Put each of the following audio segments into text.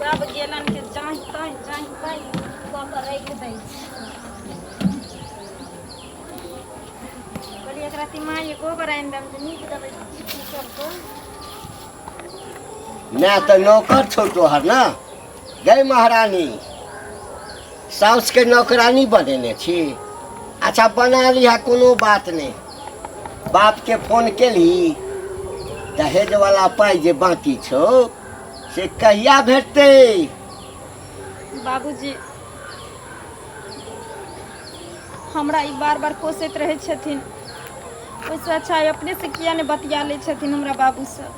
सब गेलन के जाहि ताहि जाहि ताहि कऽ कऽ राखि दै छै। कहलियै एकरा तिमाही गोबर आनि देब जे नीक देबै सबके। ना तऽ नौकर छौ तोहर ना गै महारानी, साउसके नौकरानी बनेने छी। अच्छा बना लिहा, कोनो बात नहि। बापके फोन केलही? दहेजवला पाइ जे बाँकी छौ से कहिया भेटतै? बाबूजी हमरा ई बार बार कोसैत रहै छथिन, ओहिसँ अच्छा अपनेसँ किया नहि बतिया लै छथिन हमरा बाबूसँ।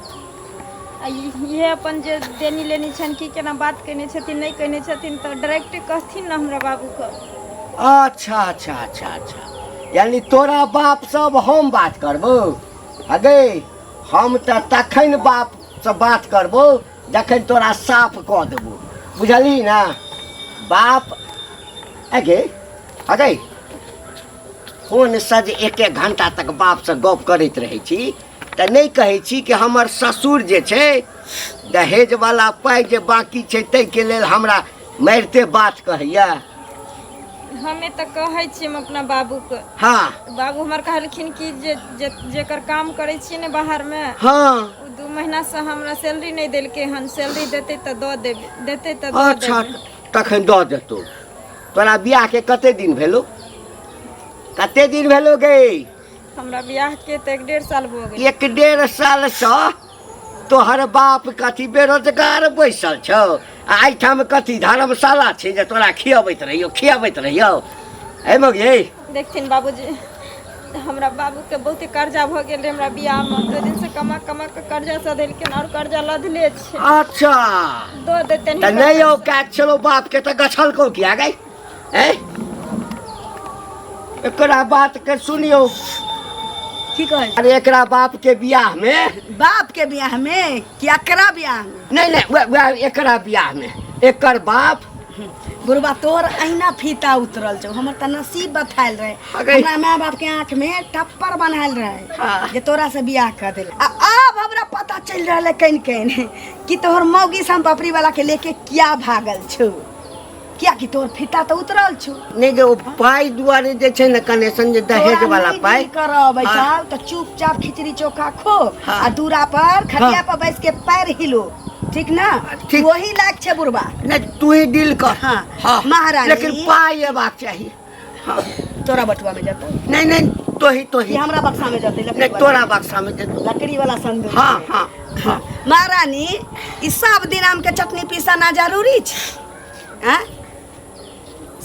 आ इहे अपन जे देनी लेनी छनि, की केना बात केने छथिन नहि केने छथिन, तऽ डायरेक्टे कहथिन ने हमरा बाबूके। अच्छा अच्छा अच्छा अच्छा, यानी तोरा बाप सब हम बात करबो? अगे हम तऽ तखन बापसँ बात करबो जखन तोरा साफ कऽ देबो, बुझलही ने? बाप अगे अगे फोनसँ जे एक एक घंटा तक बापसँ गप करैत रहै छी तऽ नहि कहै छी कि हमर ससुर जे छै दहेजवला पाइ जे बाँकी छै ताहिके लेल हमरा मारिते बात कहैया? हमे तऽ कहै छियै हम अपना बाबूके। हाँ। बाबू हमर कहलखिन कि जे जे जेकर काम करै छियै ने बाहरमे, हाँ, ओ 2 महीनासँ हमरा सैलरी नहि देलकै हन, सैलरी देतै तऽ दऽ देबै, देतै तऽ दऽ अच्छा देबै। तखन दऽ देतौ। तोरा बियाहके कते दिन भेलौ? कते दिन भेलौ गे? हमरा बियाहके तऽ 1.5 साल भऽ गेल। 1.5 सालसँ तोहर बाप कथी बेरोजगार बैसल छौ आ एहिठाम कथी धर्मशाला छै जे तोरा खियबैत रहियौ खियबैत रहियौ? हे मौगी, देखथिन बाबूजी, हमरा बाबूके बहुते कर्जा भऽ गेल रहै हमरा बियाहमे, ओहि दिनसँ कमा कमा कऽ कर्जा सधेलखिन आओर कर्जा लधले छै। अच्छा, दऽ देतनि। तऽ नहि औकात छलौ बापके तऽ गछलकौ किया गै? ऐ एकरा बात के सुनियौ। की कहै? अरे एकरा बाप के बियाह में। बाप के बियाह में कि एकरा बियाह में? नहीं नहीं, वह वह एकरा बियाह में एकर बाप। बुढ़बा तोर अहिना फीता उतरल छौ, हमर तऽ नसीब बथायल रहे। अगे। हमरा माय बाप के आँख में टप्पर बनायल रहे हाँ। जे तोरा से बियाह कर देल। आ आब हमरा पता चलि रहल है कनि कनि कि तोहर मौगी से हम बपरी वाला के लेके किया भागल छौ, किया कि तोहर फीता तऽ उतरल छौ। नहि गे, ओ पाइ दुआरे जे छै ने कनेक्शन जे दहेज तोरा वाला नहि पाइ डील करब। हाँ। तऽ चुपचाप खिचड़ी चोखा खो हाँ। आ दूरा पर खटिया हाँ। पर बैस के पैर हिलो, ठीक ना? ठीक। वही लायक छै बुढ़बा। नहि, तू ही डील कर। हाँ। हाँ। महारानी। लेकिन पाइ एबाक चाही। हाँ। तोरा बटुआ में जतौ? नहीं नहीं, तो ही तो कि ही हमरा बक्सा में जतै? लकड़ी नहीं, वाला। तोरा बक्सा में जतौ। लकड़ी वाला संदूक। हाँ हाँ हाँ। महारानी, ई सब दिन आम के चटनी पीसाना जरूरी छै? आँय,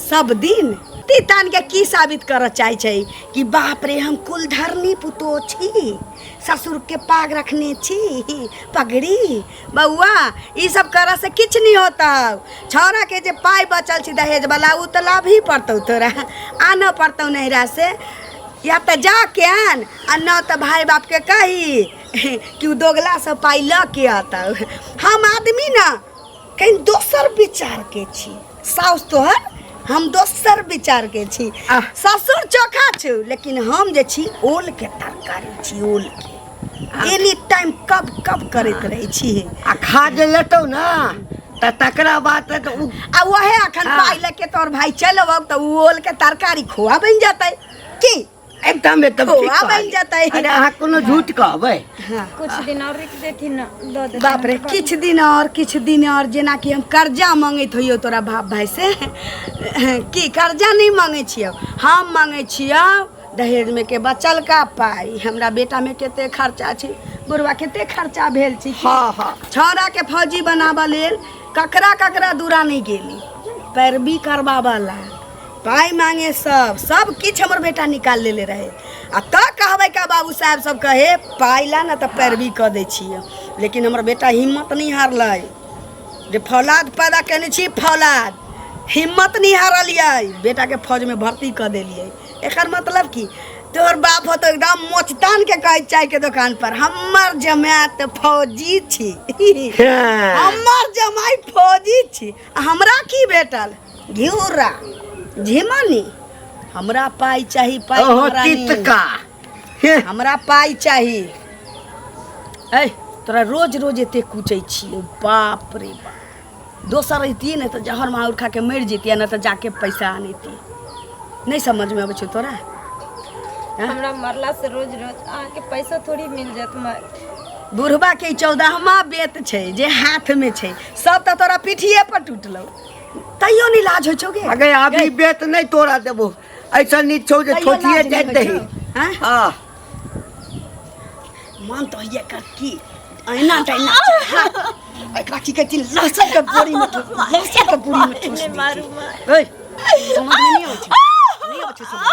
सब दिन ती तान के की साबित करऽ चाहै छै कि बाप रे हम कुलधरनी पुतोह छी, ससुर के पाग रखने छी पगड़ी? बौआ, ई सब करऽ से किछु नहीं होता। छौड़ा के जे पाइ बचल छै दहेज वाला, उ तऽ लाभ ही पड़तौ, तोरा आनऽ पड़तौ नैहरा से। या तऽ जा के आन आ न तऽ भाय बाप के कही कि उ दोगला से पाइ लऽ के अतौ। हम आदमी न कहीं दोसर विचार के छी, साउस तोहर हम दोसर विचार के छी। आह। ससुर चोखा छौ, लेकिन हम जे छी ओल के तरकारी छी, ओल के एनी टाइम कब कब करैत रहै छी। आ खा जे लेतौ ना तऽ तकरा बाद तऽ उ आ वहे अखन हाँ। पाइ लऽ के तोहर भाई चलि अबौ तऽ उ ओल के तरकारी खोआ बनि जेतै की? एकदम एकदम ठीक खोआ बनि कहलियै। जेतै। अरे अहाँ कोनो झूठ कहबै? हाँ। कुछ दिन और रुकि देथिन ने, दऽ देथिन। बाप रे, किछु दिन और, किछु दिन और, जेनाकि हम कर्जा मांगैत होइयौ तोरा बाप भाई से। की कर्जा नहीं मांगै छियौ हम, मांगै छियौ दहेज में के बचलका पाइ। हमरा बेटा में कते खर्चा छै बुढ़वा, कते खर्चा भेल छै। हाँ हाँ। छौड़ा के फौजी बनाबऽ लेल ककरा ककरा दूरा नहीं गेली, पैरवी करबाबऽ ला, पाइ मांगे, सब सब किछु हमर बेटा निकाल लेले रहे। आ तऽ कहबै का बाबू साहेब सब कहे पाइ ला ने तऽ पैरवी कऽ दै छियै, लेकिन हमर बेटा हिम्मत नहि हारलै जे फौलाद पैदा केने छी, फौलाद हिम्मत नहि हारलियै, बेटाके फौजमे भर्ती कऽ देलियै। एकर मतलब की तोहर बाप होतो एकदम मोचतान के कहै चाय के दुकान पर हमर जमाय तऽ फौजी छी, हमर जमाय फौजी छी। आ हमरा की भेटल? घिउरा झिमनी। हमरा पाइ चाही, पाइ। ओहो महारानी। तितका हे। हमरा पाइ चाही। ऐ तोरा रोज रोज एते कुचै छियौ, बाप रे बाप। दोसर रहितियै ने तऽ जहर माहुर खा के मरि जैतियै, नहि तऽ जाके पैसा आनैतियै। नहि समझमे अबै छौ तोरा? आँय? हमरा मरला से रोज रोज अहाँके पैसा थोड़ी मिल जायत माय। बुढ़बा के 14वां बेत छै जे हाथ में छै, सब तऽ तोरा पीठिए पर टूटलौ, तैयो नहीं लाज होइ छौ गे? अगे अभी बेत नहीं तोरा देबो, ऐसा नीक छौ जे तैयो ठोकिए लाज जाइत नहि होइ दही। छौ, आँय? हाँ। मन तऽ होइए कर की ऐना तैना चढ़ा एकरा की कहै छी, लहसुन के बोरी में ठोस, लहसुन के बोरी में ठोस नहि दै मारू छी। माय। ऐ, समझ में नहीं आबै छौ, नहीं आबै छौ समझ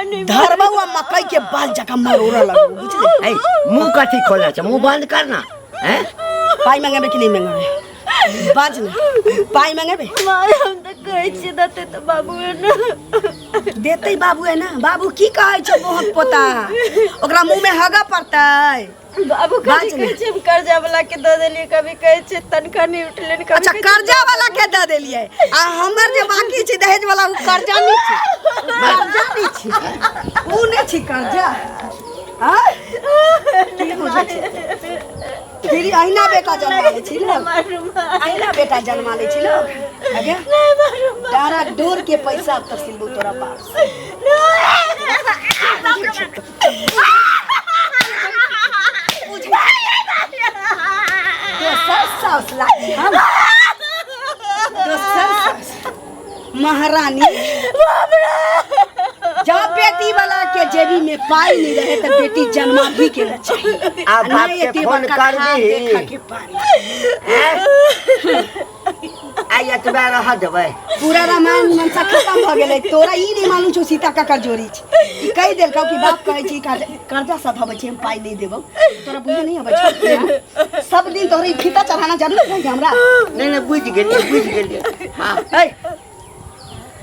में? धरबौ आ मकई के बाल जकाँ मरोड़ऽ लगबौ, बुझली? ऐ, मुंह कथी खोले छै? मुंह बंद कर ना। हैं? पाइ मंगेबै कि नहि मंगेबै? बाज ने, पाइ मंगेबै? माय, हम तऽ कहै छियै देतै तऽ बाबू ने। देतै बाबू है ना? बाबू की कहै छौ मोहक पोता? ओकरा मुंह में हगऽ पड़तै। बाबू कभी बाज ने। कहै छै हम कर्जा वाला के दऽ देलियै, कभी कहै छै तनख्वाह नहि उठलै, कभी अच्छा, कहै छै कर्जा वाला के दऽ देलियै आ हमर जे बाकी छै दहेज वाला ओ कर्जा नहि छै, कर्जा नहि छै, ओ नहि छै कर्जा। आँय? की बुझै छै? फिर अहिना बेटा जन्मा लै छी लोग, मारू माय। अहिना बेटा जन्मा लै छी लोग। अगे नहि मारू माय। डारा डोर के पैसा अब तक सिलबू तोरा बाप से। दोसर साउस लागी हम, दोसर साउस महारानी। जब बेटी वाला के जेबी में पाई नहीं रहे तो बेटी जन्मा भी के न चाहिए। आ बाप नहीं के एते फोन बड़का कर खाद दीही। देखा के पानी। आइ एतबे रह देबै। पूरा रामायण मनसा खत्म भऽ गेलै। तोरा ई नहि मालूम छौ सीता ककर जोड़ी छै। ई कहि देलकौ कि बाप कहै छै कर्जा सधाबै छै, हम पाइ नहि देबौ। तोरा बुझे नहि अबै छौ? सब दिन तोहर ई फीता चढ़ाना जरूरी रहै हमरा? नहि नहि, बुझि गेलियै, बुझि गेलियै। हाँ। है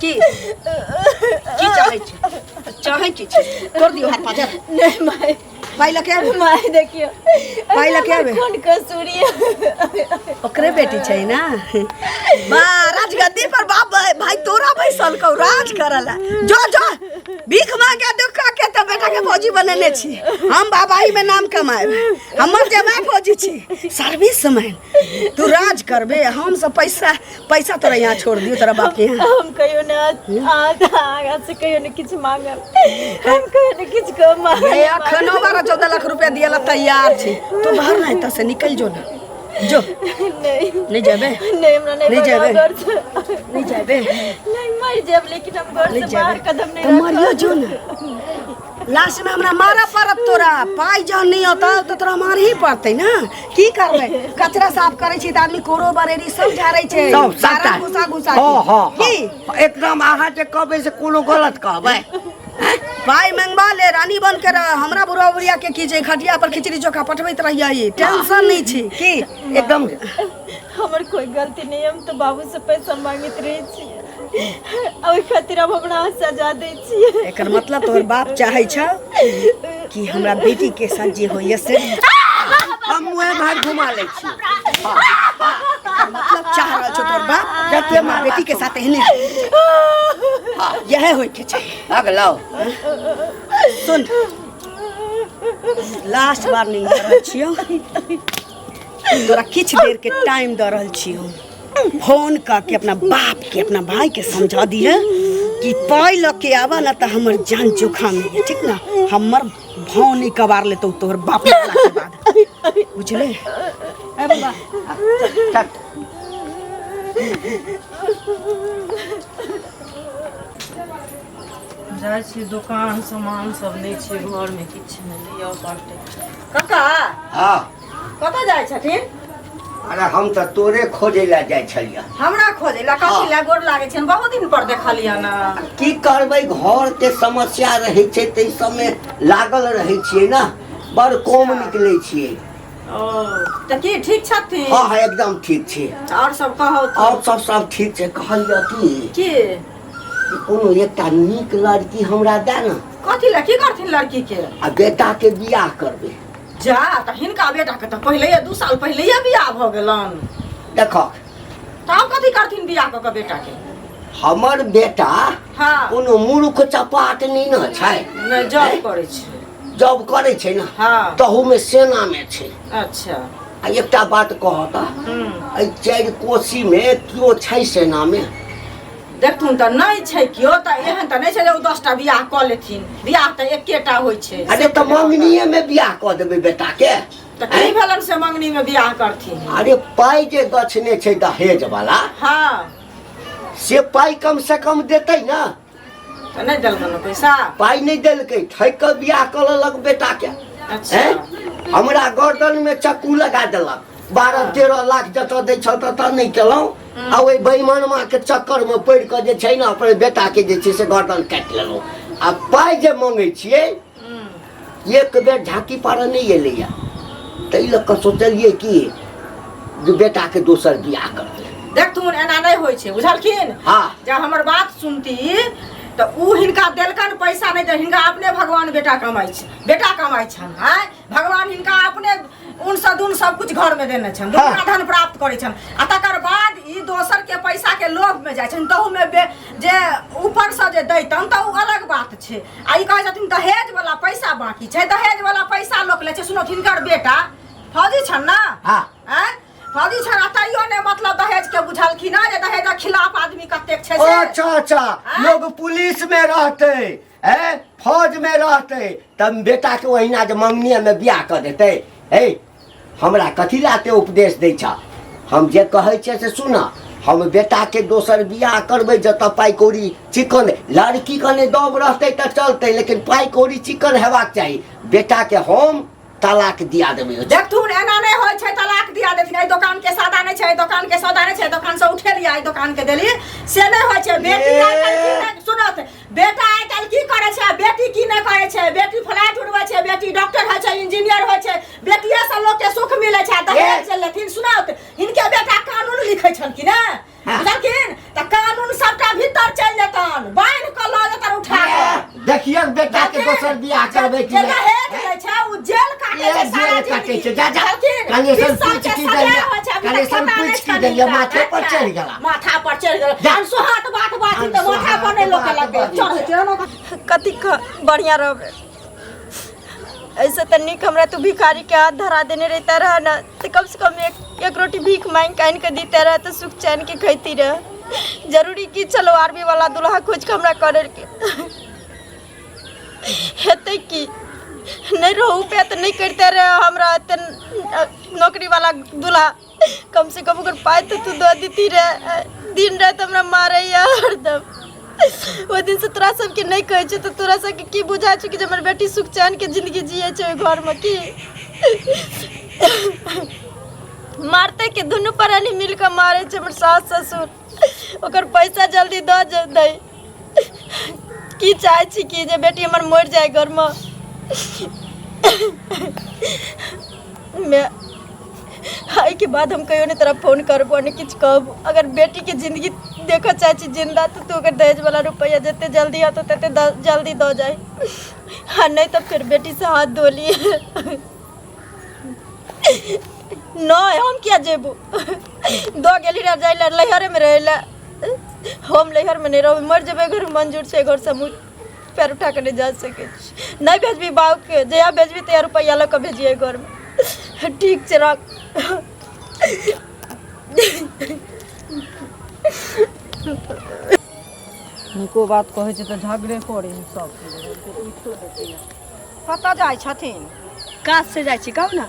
की की चाहै छै? चाहै की छै? तोड़ दियौ हाथ पाजर। नहि माय। पाइ लऽ के आबे। माय देखियौ, पाइ लऽ के आबे। कोन कसूर यऽ? ओकरे बेटी छै ना। बा राजगद्दी पर बाप भाई तोरा बैसल कौ राज करला। जो जो भीख मांगे दुख के तो बेटा के फौजी बनेने छी हम। बाबाही में नाम कमाएब, हमर जमाय फौजी छी, सर्विस मैन। तू राज करबे, हम सब पैसा पैसा तोरा यहाँ छोड़ दियो, तोरा बाप के यहाँ। हम कहियो ने आगा से कहियो ने किछु मांगब, हम कहियो ने किछु कह मांगब। ए, अखनो 12-14 लाख रुपया दियाला तैयार छी। तू बाहर ना एतऽ से निकल जो ना, जो। नहीं। नहीं जेबे? नहीं, हमरा नहीं नहीं जेबे? भगाओ घर से। नहीं जेबे? नहीं, मर जायब लेकिन हम घर नहीं से बाहर जेबे कदम नहीं तऽ मरियो राखब। जो ना, लास्ट में हमरा मारऽ पड़त। तोरा पाइ जहन नहि औतौ तऽ तोरा मारही पड़तै ना। की करबै? कचरा साफ करै छी तऽ आदमी कोरो बरेरी सब झाड़ै छै, सब सबटा। सारा घुसा घुसा के। हाँ हाँ। की हाँ, एकदम। अहाँ जे कहबै से कोनो गलत कहबै? पाइ मंगवा ले, रानी बन के रह। हमरा बुढ़ा बुढ़िया के की छै? खटिया पर खिचड़ी चोखा पठबैत रहियै, टेंशन नहि छै की? एकदम। हमर कोई गलती नहीं, हम तो बाबू से पैसा मांगैत रहै छियै, ओहि खातिर अब हमरा अहाँ सजा दै छियै। एकर मतलब तोहर बाप चाहै छौ कि हमरा बेटी के साथ जे होइए से हम मुँहे भार घुमा लै छी। मतलब चाह रहल छौ तोहर बाप जते हमरा मार बेटी के साथ एहने यह होय के चाही। अगलो सुन, लास्ट वार्निंग दऽ रहल छियौ तोरा, किछु देर के टाइम दऽ रहल छियौ। फोन कऽ के अपना बाप के, अपना भाई के समझा दिहे कि पाइ लऽ के आबऽ ना तऽ हमर जान जोखा में है, ठीक ना? हमर भाव नहीं कबार लेतौ तोहर बाप मरला के बाद, बुझले? ए बाबा। चल। जाइ छी दोकान, सामान सब नहि छै घरमे, किछु नहि लिअ पड़तै। काका। हाँ। कतऽ जाइ छथिन? अरे, हम तऽ तोरे खोजै लए जाइ छलियै। हमरा खोजै लए? कथी लए? गोर लागै छनि, बहुत दिन पर देखलियै ने। की करबै, घर के समस्या रहै छै, ताहि सबमे लागल रहै छियै ने, बड़ कम निकलै छियै। ओ तऽ की ठीक छथिन? हाँ हाँ, एकदम ठीक छै। आओर सब कहू तऽ। आओर सब सब ठीक छै। कहलियै की की? कि कोनो एकटा नीक लड़की हमरा दए ने। कथी लए? की करथिन लड़की के? आ बेटा के बियाह करबै। जा तऽ हिनका बेटा के तऽ पहिलैये 2 साल पहिलैये बियाह भऽ गेलनि। देखऽ। तब कथी करथिन बियाह कऽ के बेटा के? हमर बेटा हाँ कोनो मूर्ख चपाट नहि ने छै। नहि, जॉब करै छै। जॉब करै छै ने? हाँ। तहूमे सेनामे छै। अच्छा। आ आ एकटा बात कहऽ तऽ एहि चारि कोसीमे केओ छै सेनामे? देखथुन तऽ नहि छै केओ, तऽ एहन तऽ नहि छै जे ओ 10टा बियाह कऽ लेथिन। बियाह तऽ एकेटा होइ छै। अरे तऽ मंगनीएमे बियाह कऽ देबै बेटाके। तऽ की भेलनि से मंगनीमे बियाह करथिन? अरे पाइ जे गछने छै दहेज वाला, से पाइ कम से कम देतै ने। तऽ नहि देलकनि पैसा? पाइ नहि देलकै, ठकि कऽ बियाह कऽ लेलक बेटाके। अच्छा। हैं? हमरा गर्दनमे चक्कू लगा देलक। 12-13 लाख जतऽ दै छल ततऽ नहि केलहुँ, आ ओहि बेईमानमाके चक्करमे पड़ि कऽ जे छै ने अपन बेटाके जे छै से गर्दन काटि लेलहुँ। आ पाइ जे मङ्गै छियै, एक बेर झाँकी पारऽ नहि एलैए। ताहि लऽ कऽ सोचलियै कि जे बेटाके दोसर बियाह करबै। देखथुन, एना नहि होइ छै, बुझलखिन? हँ। जब हमर बात सुनती तऽ उ हिनका देलकनि पैसा, नहि तऽ हिनका अपने भगवान बेटा कमाइ छै, बेटा कमाइ छनि। आँय, भगवान हिनका अपने ऊनसँ दून सब कुछ घरमे देने छनि, दुगुना धन प्राप्त करै छनि, आ तकर बाद ई दोसर के पैसा के लोभ में जाइ छनि। तहू में जे ऊपर से जे दैतन तऽ उ अलग बात छै। आ ई कहै छथिन दहेज वाला पैसा बाकी छै, दहेज वाला पैसा लोक लै छै। सुनो, हिनकर बेटा फौजी छनि ने? हाँ। आँय, फौजी छनि, आ तैयो ने मतलब दहेज के बुझलखिन हँ जे दहेजक खिलाफ आदमी कतेक छै से। अच्छा अच्छा। आँय? लोग पुलिस में रहते, ए फौज में रहते, तब बेटा के ओहिना जे मंगनीय में बियाह कऽ देते। हे, हमरा कथी लाते उपदेश दै छ? हम जे कहै छियै से सुन। हम बेटाके दोसर बियाह करबै जतऽ पाइ कौड़ी चिकन, लड़की कने दब रहतै तऽ चलतै, लेकिन पाइ कौड़ी चिकन हेबाक चाही। बेटाके हम तलाक दिया देबै। देखथुन, एना नहि होइ छै तलाक दिया देथिन। एहि दोकान के सौदा नहि छै, एहि दोकान के सौदा नहि छै, एहि दोकान से उठेलियै, एहि दोकान के देली, से नहि होइ छै। बेटी ए। आइ काल्हि की नहि सुनत, बेटा आइ काल्हि की करै छै आ बेटी की नहि करै छै। बेटी फ्लाइट उड़बै छै, बेटी डॉक्टर होइ छै, इंजीनियर होइ छै, बेटिए से लोक के सुख मिलै छै। आ दहेज जे लेथिन, सुनत, हिनके बेटा कानून लिखै छन कि ने? बुझलखिन? तऽ कानून सबटा भीतर चलि जेतन, बान्हि कऽ लऽ जेतन उठा कऽ। देखियौ बेटा के दोसर बियाह करबै कि जे नहि। दहेज लै छै ओ जेल काटै ए, छै सारा जेल काटै जिंदगी। छै। जा, जा। बुझलखिन? कलेशन 20 साल पूछि के की सजा देलियै? होइ छै, अभी तक कलेशन पता नहि पूछि की छनि देलियै? हिनका। माथे पर चढ़ि गेला। माथा पर चढ़ि गेल। जा। अनसोहाँत बात बाजी तऽ माथा पर नहि लोक अनसोहाँत लगतै। बात चढ़ै छै एना। कथी बढ़िया रहबै? ऐसे तऽ नीक हमरा तू भिखारी के हाथ धरा देने रहता रह ना, तऽ कम से कम एक एक रोटी भीख मांगि के आनि के दीते रह तऽ सुख चैन के खैती रह। जरूरी की छलो आर्मी वाला दुल्हा खोज के हमरा करे के? हेतै की नहि रहू पे तऽ नहि करिते रहे हमरा एते नौकरी वाला दुल्हा। कम से कम ओकर पाइ तऽ तू दऽ देती रहे। दिन राति हमरा मारैया हरदम। ओहि दिनसँ तोरा सबके नहि कहै छियौ तऽ तोरा सबके की बुझाइ छौ कि जे हमर बेटी सुख चैनके जिन्दगी जियै छै ओहि घरमे? की मारतै के? दुनू प्राणी मिल कऽ मारै छै हमर सास ससुर। ओकर पैसा जल्दी दऽ दै। की चाहै छी कि जे बेटी हमर मरि जाय घरमे? मैं एहिके बाद हम कहियो नहि तोरा फोन करबो, नहि किछु कहबो। अगर बेटीके जिन्दगी देखऽ चाहै छी जिन्दा, तऽ तू ओकर दहेजवला रुपैआ जते जल्दी हेतौ तते जल्दी दऽ जाही, आ नहि तऽ फेर बेटीसँ हाथ धो लिए। नहि, हम किया जेबो? दऽ गेली रह जाइ लए लैहरेमे रहै लए। हम लैहरमे नहि रहबै, मरि जेबै घर मंजूर छै। घरसँ मुँह पैर उठा कऽ नहि जा सकै छी। नहि भेजबी बाबूके, जहिया भेजबी तहिया रुपैआ लऽ कऽ भेजिए घरमे। ठीक छै, रख। नीको बात कहै छै तऽ झगड़े करै है सब। कतऽ जाइ छथिन? काज से जाइ छी, कहू ने।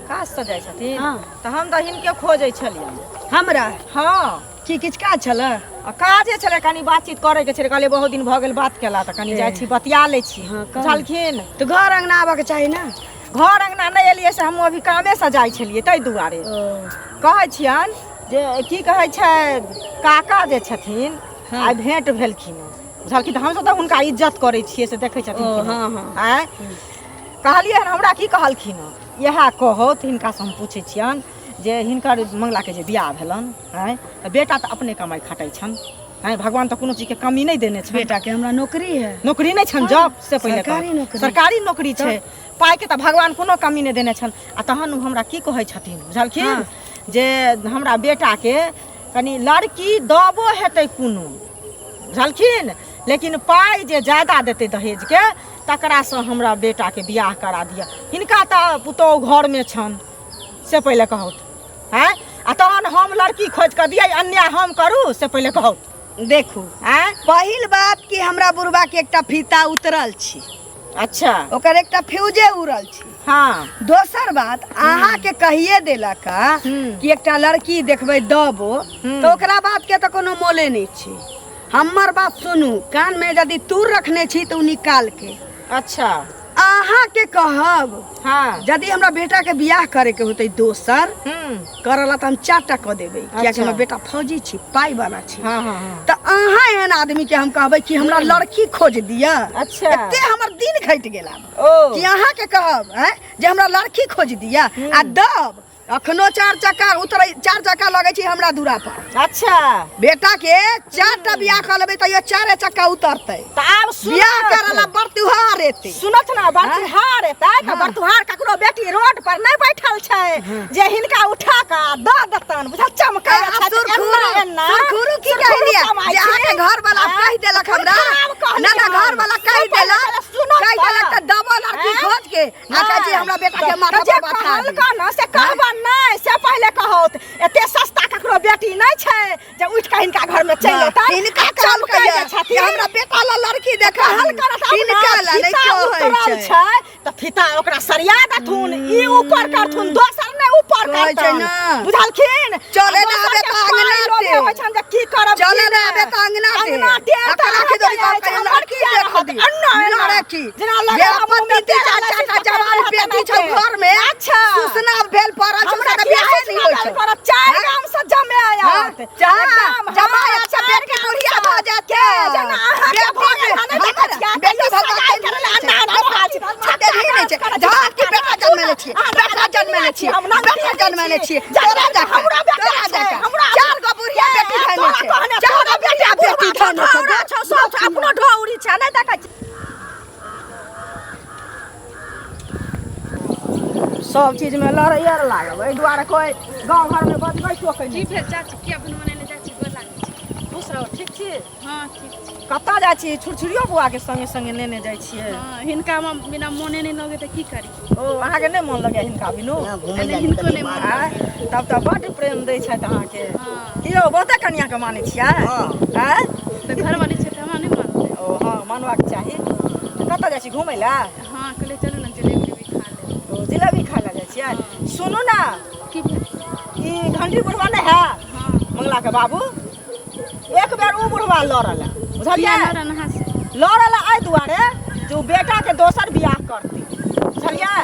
काज से जाइ छथिन? हँ। तऽ हम तऽ हिनके खोजै छलियनि। हमरा? हँ। की किछु काज छलै? आ काजे छलै, कनि बातचीत करैके छलै। कहलियै बहुत दिन भऽ गेल बात केला, तऽ कनि जाइ छी बतिया लै छी। हँ, कहू। बुझलखिन? तऽ घर अङ्गना आबऽके चाही ने। घर अङ्गना नहि एलियै से हमहूँ अभी कामेसँ जाइ छलियै, ताहि दुआरे कहै छियनि जे की कहै छै, काका जे छथिन आइ भेँट भेलखिन, बुझलखिन? तऽ हमसभ तऽ हुनका इज्जत करै छियै, से देखै छथिन ओ, कि नहि? हँ, हँ। आँय, कहलियै हन, हमरा की कहलखिन हँ, इएह कहौत। हिनकासँ हम पूछै छियनि जे हिनकर मंगलाके जे बियाह भेलनि, आँय, तऽ बेटा तऽ अपने कमाइ खटै छनि, आँय, भगवान तऽ कोनो चीजके कमी नहि देने छनि। बेटाके हमरा नौकरी है। नौकरी नहि छनि जॉब से पहिले सरकारी कहब। नौकरी। सरकारी नौकरी छै, पाइके तऽ भगवान कोनो कमी नहि देने छनि। आ तहन ओ हमरा की कहै छथिन, बुझलखिन? हँ। जे हमरा बेटाके कनि लड़की दबो हेतै कोनो, बुझलखिन, लेकिन पाइ जे ज्यादा देतै दहेजके तकरासँ हमरा बेटाके बियाह करा दिअ। हिनका तऽ पुतोहु घरमे छनि, से पहिले कहू आँय आ तहन हम लड़की खोजि कऽ दियै अन्याय हम करू से पहिले कहू देखू आँय पहिल बात कि हमरा बुढ़बा के एकटा फीता उतरल छी अच्छा ओकर एकटा फ्यूजे उड़ल छी हाँ दोसर बात अहाँ के कहिए देलक हँ कि एकटा लड़की देखबै दबो तऽ ओकरा बात के तऽ कोनो मोले नहि छै हमर बात सुनू कान में यदि तूर रखने छी तऽ ओ निकाल के अच्छा अहाँ के कहब हाँ यदि हमरा बेटा के बियाह करे के होतै दोसर हम्म करऽ ला तऽ हम चारिटा कऽ देबै कियाकि अच्छा। हमर बेटा फौजी छी पाइ वाला छी हाँ हाँ हाँ तऽ अहाँ एहन आदमी के हम कहबै कि हमरा लड़की खोज दिअ अच्छा। एते हमर दिन घटि गेल आब ओ कि अहाँ के कहब हैं जे हमरा लड़की खोज दिअ आ दब अखनो चार चक्का उतरै चार चक्का लगै छै हमरा दूरा पर अच्छा बेटा के चार टा बियाह कऽ लेबै तैयो चारे चक्का उतरतै तऽ आब बियाह सुनत करऽ ला बड़ त्योहार एतै सुनत ना बरतुहार एतै तऽ बरतुहार ककरो बेटी रोड पर नहि बैठल छै जे हिनका उठा कऽ दऽ देतन बुझल चमकै आब सुरखुरु सुरखुरु की कहि दिया जे अहाँके घर वाला कहि देलक हमरा ना ना घर वाला कहि देलक कहि देलक तऽ दबो लड़की खोज के आ कहै छी हमरा बेटा के माथा जे पर बैठा दे। कहलका ना से कहबा नहि से पहिले कहत एते सस्ता ककरो बेटी नहि छै जे उठि कऽ हिनका घर में चलि एतनि हिनका आ चमकै कहलकै जे छथिन जे हमरा बेटा ला लड़की देखा कहल करत आब हिनका ना, ला नहि फीता कहै उतरल छै छै तऽ फीता ओकरा सरिया देथुन ई ऊपर करथुन दोसर नहि ऊपर कहै छै करतन ना। बुझलखिन चले आ ना दोसर आबे के तऽ अंगना पाइ लोभे टेढ़। होइ छनि जे की करब चले की ना आबे तऽ अंगना टेढ़। अंगना टेढ़ अखन तऽ आँखि अहाँके दौड़ी रहै कऽ छै, हमर लड़की किया देखऽ रहत? दी। अन्ना एना। लड़की। जेना जे लगे अपन हम तीन तीन चार चार टा जवान बेटी छौ घर में अच्छा। सुसना भेल पड़ल छौ हमरा से किया बियाहे नहि होइ छौ करब चारि गाम से जमे आयत चारि गाम, जमाय हाँ, अच्छा चारि बेटी गाम बुढ़िया से। भऽ जायत के जेना अहाँके बेटी भऽ गेल हन, नहि देखै छियै, बेटी कहियो भगवान सगाइ के करय लए अन्ना नहि नहि छै। छै। देवी नहि छै। झाँट के बेटा जन्मेले छियै बेटा जन्मेले छियै हम नाम बेटा जन्मेले छियै तोरा जकाँ हमरा बेटा तोरा छै, जकाँ हमरा चार गो बुढ़िया बेटी धयने छै तोरा कहने, चार गो बुढ़िया बेटी धयने छै हमरा छौ, सब छौ, अपनो ढौरी छै नहि देखै छी सब चीजमे लड़ैए आर लागल एहि दुआरे कोइ गाँव घरमे बजबै टोकै की नहि भेल चाची किया बनवने चाची गोर लागै छी खुश रहू ठीक छी हँ ठीक छी कतऽ जाइ छी छुरछुरियो बौआके संगे संगे नेने जाइ छियै हँ हिनका मे बिना मोने नहि लगै तऽ की करी ओ अहाँके नहि मोन लगैया हिनका बिनु ना, घुमै नहि, लए हिनको कनि नहि बाहर। आँय तब तऽ बड्ड प्रेम दै छथि अहाँके हँ की यौ बहुते कनियाँके मानै छियै हँ। आँय तऽ घरवाली छै तऽ हमरा नहि मानतै ओ हँ मानबाक चाही कतऽ जाइ छी घुमै लए हँ कहलियै चलू ने जलेबी उलेबी खा लेब ओ जिलेबी खाय लए जाइ छियै सुनू ने की भेल ई घंटी बुढ़वा नहि है हँ मंगलाके बाबू एक बेर ओ बुढ़वा लड़ल है बुझलियै किया लड़न अहाँ से लड़ल है एहि दुआरे जे ओ बेटाके दोसर बियाह करतै बुझलियै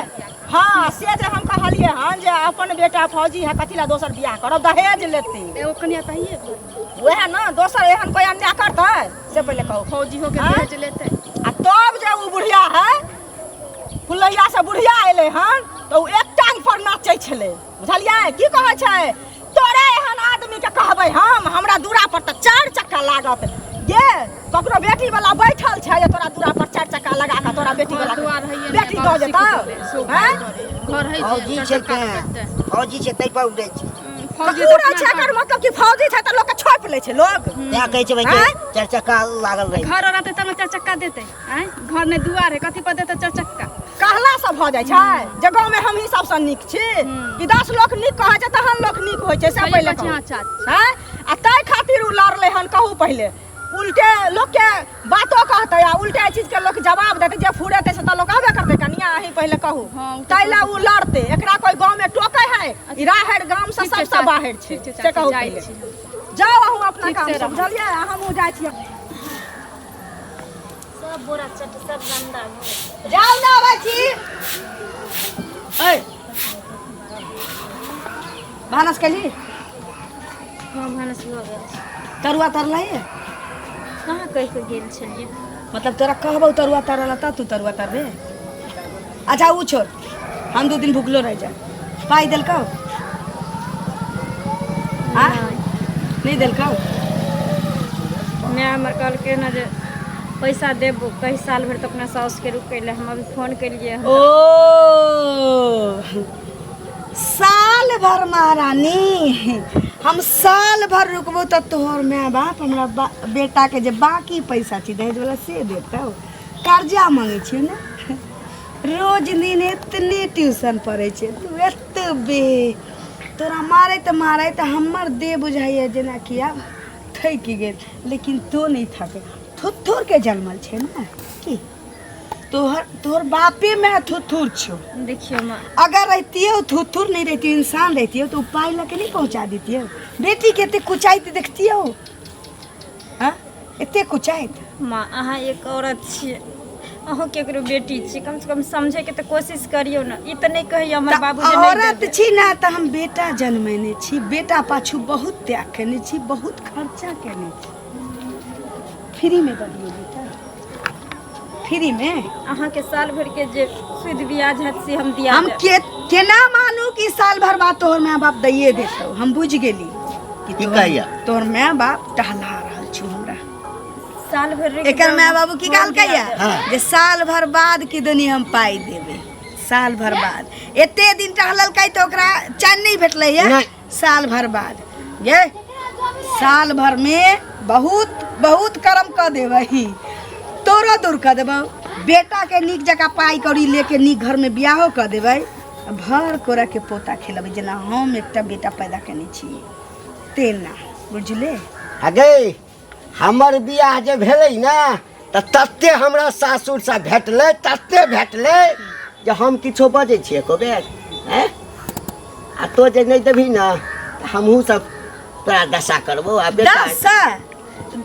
हँ से जे हम कहलियै हन जे अपन बेटा फौजी है कथी लए दोसर बियाह करब दहेज लेतै एगो कनिया तऽ हइए घरमे वएह ने दोसर एहन कोइ अन्याय करतै से पहिले कहू फौजी होके आँय? दहेज लेतै आ तब जे ओ बुढ़िया है फुलैया से बुढ़िया एलै हन तऽ ओ एक टांग पर नाचै छलै बुझलियै की कहै छै तोरे एहन आदमीके कहबै हम हमरा दूरा पर तऽ चारि चक्का लागत गे ककरो बेटी वाला बैठल छै जे तोरा दूरा पर चारि चक्का लगा कऽ तोरा बेटी घर वाला दुआर हइए नहि, बेटी बाबू दऽ सीख जेतौ गेलै, सो हैं? घर हइ फौजी जे छै चारि चक्का तें करतै। फौजी छै ताहि पर उड़ै छै फौजी तऽ उड़ै छै एकर मतलब कि फौजी छै तऽ लोकके छोपि लै छै लोक तें कहै छै भाई आँय? चारि चक्का लागल रहै घर रहतै तब ने चारि चक्का देतै आँय घर नहि दुआर है कथी पर देतै चारि चक्का कहला से भऽ जाइ छै जे गाँवमे हमही सबसँ नीक छी कि 10 लोक नीक कहै छै तहन लोक नीक होइ छै से सही पहिले कहै छी कहू अहाँ चाची। आँय? आ ताहि खातिर ओ लड़लै हन कहू पहिले उल्टे लोकके बातो कहतै आ उल्टे चीजके लोक जवाब देतै जे फुरेतै से तऽ लोक कहबे करतै कनिया अहीं पहिले कहू हँ, उ तऽ ताहि लए ओ लड़तै एकरा कोइ गाँवमे टोकै है ई राहरि गामसँ ठीक छै, सबसँ चाची, बाहर छै ठीक छै से चाची, कहू जाइ पहिले छी हम। जाउ अहूँ अपना ठीक काम से से रहू। बुझलियै आ हमहूँ जाइ छियै सब बोरा चट सब गंदा भऽ गेल। जाउ ने अबै छी ऐ भानस केली हँ भानस भऽ गेल छै। तरुआ तरलही कहाँ कहि कऽ गेल छलियै मतलब तोरा कहबौ तरुआ तरल तऽ तू तरुआ तरबे अच्छा उ छोड़ हम 2 दिन भुखलो रह जाए पाइ देलकौ आ नहीं देलकौ माय हमर कहलकै ने जे पैसा देबो कही साल भरि तऽ अपना साउसके रुकै लए हम अभी फोन केलियै हन ओ साल भर महारानी हम साल भर रुकबो तऽ तोहर माय बाप हमरा बेटाके जे बाकी पैसा छै दहेज वाला से देतौ कर्जा मांगै छियै ने रोज दिन एतने ट्यूशन पढ़ै छै तू एतबे तोरा मारैत मारैत हमर देह बुझाइए जेनाकि आब थकि गेल लेकिन तो नहि थकै थुथुरके जनमल छै ने की तोहर तोहर बापे माय थुथुर छौ देखियौ माँ अगर रहितियै थुथुर नहि रहितियै इंसान रहितियै तऽ ओ पाइ लऽ के नहि पहुँचा दितियै बेटीके एते कुचाइत देखतियै हँ एते कुचाइत माँ अहाँ एक औरत छियै अहूँ केकरो बेटी छी कमसँ कम समझैके तऽ कोशिश करियौ ने ई तऽ नहि कहियौ हमर तऽ बाबू जे नहि औरत देबै। छी ने तऽ हम बेटा जन्मेने छी बेटा पाछू बहुत त्याग केने छी बहुत खर्चा केने छी फ्रीमे दऽ दियौ बेटा फ्रीमे अहाँके साल भरिके जे सुद ब्याज हैत से हम दिया हम देब। के केना मानू कि साल भर बाद तोहर माय बाप दैये देतौ हम बुझि गेली कि की तोहर- कहैया? तोहर माय बाप टहला रहल छौ हमरा साल भरि रुकि एकर जाउ, माय बाबू की हम कहलकै दिया या देब। हाँ। जे साल भर बाद की दुनी हम पाइ देबै साल भर बाद एते दिन टहललकै तऽ ओकरा चैन नहि भेटलै या नहि। साल भर बाद ये साल भर में बहुत बहुत कर्म कऽ देबै तोरो दूर कऽ देबौ बेटा के नीक जकाँ पाइ कौड़ी लेके नीक घर में बियाहो कऽ देबै आ भर कोरा के पोता खेलेबै जेना हम एकटा बेटा पैदा केने छी तेना बुझले अगे हमर बियाह जे भेलै ने तऽ तते हमरा सासुरसँ भेटलै तते भेटलै जे हम किछो बजै छियै एको बेर आँय आ तो जे नहि देबही ने तऽ हमहूँ सब तोरा दशा करबो आ बेटा दशा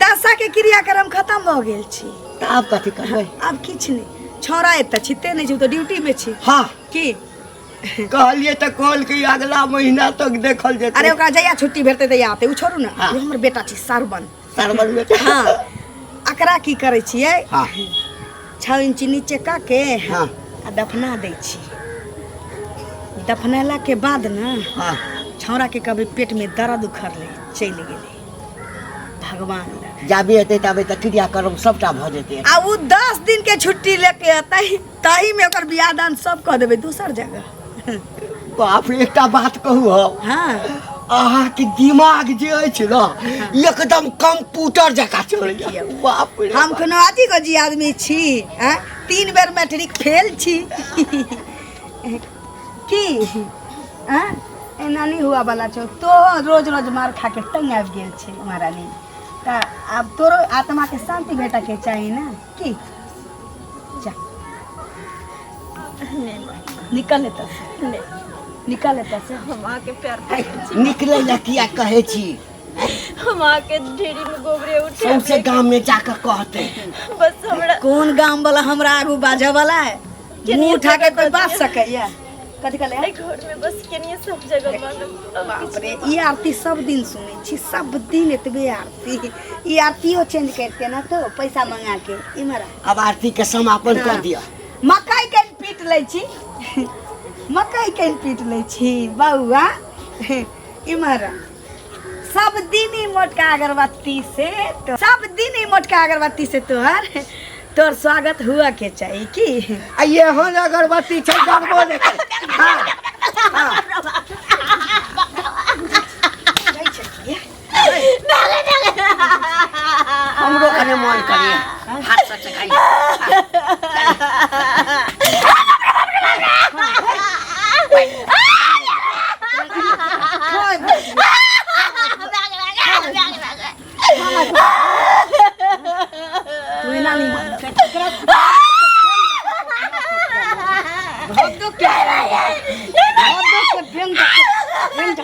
दशा के क्रियाक्रम खत्म भऽ गेल छी तऽ आब कथी करबै आब किछु नहि छौड़ा एतऽ छिते नहि छै ओ तऽ ड्यूटी मे छी हँ की कहलियै तऽ कहलकै अगला महीना तक देखल जेतै अरे ओकरा जहिया छुट्टी भेटतै तहिया आते ओ छोड़ू ने हाँ। ओ हमर बेटा छी सरवन सरवन बेटा हाँ एकरा की करै छियै हाँ 6 इंच नीचे कऽ के हाँ। आ दफना दै छी दफनेला के बाद ने हाँ छौड़ा के कभी पेट में दर्द उखड़लै चलि गेलै भगवान लग जाबे हेतै ताबे तऽ क्रियाक्रम सबटा भऽ जेतै आ ओ 10 दिन के छुट्टी लेके अतै ताही में ओकर बियाह दान सब कऽ देबै दोसर जगह बाप रे एकटा बात कहू हम हाँ अहाँके दिमाग जे अछि ने एकदम कंप्यूटर जकाँ चलैया बाप रे हम कोनो अथी को जी आदमी छी आँय? 3 बेर मैट्रिक फेल छी की आँय? एना नहीं हुआ वाला छौ तो रोज रोज मार खा के तंग आबि गेल छै महारानी तऽ आब तोरो आत्मा के शांति भेटऽ के चाही ने की जा नहीं माँ निकल एतऽ से नहीं निकल एतऽ से हम अहाँके प्यार करै छी निकलै लए किया कहै छी हम अहाँके ढेरी में गोबरे उठे सौंसे गाम में जाकऽ कहतै बस हमरा कोन गाम वाला हमरा आगू बाजऽ वाला है मुँह उठा के कोई बाज सकैया कथी कहले एहि घर में बस केनिये सब जगह मानब बाप रे ई आरती सब दिन सुनै छी सब दिन एतबे आरती ई आरतियो चेंज करते ना तो पैसा मंगा के इमहर आ। अब आरती के समापन कर दिअ मकई के पीट लै छी मकई के पीट लै छी बौआ इमहर आ। सब दिन ई मोटका अगरबत्ती से तो सब दिन ई मोटका अगरबत्ती से तोहर तोहर स्वागत हुआ के चाही की आ एहन अगरबत्ती छै जरबो नहि करै। हाँ, हाँ। जाइ छै की? हमरो कने मन करिए हाथ से चकाइए तू एना नहीं मान भद्दो के भद्दो के बेंग बेंग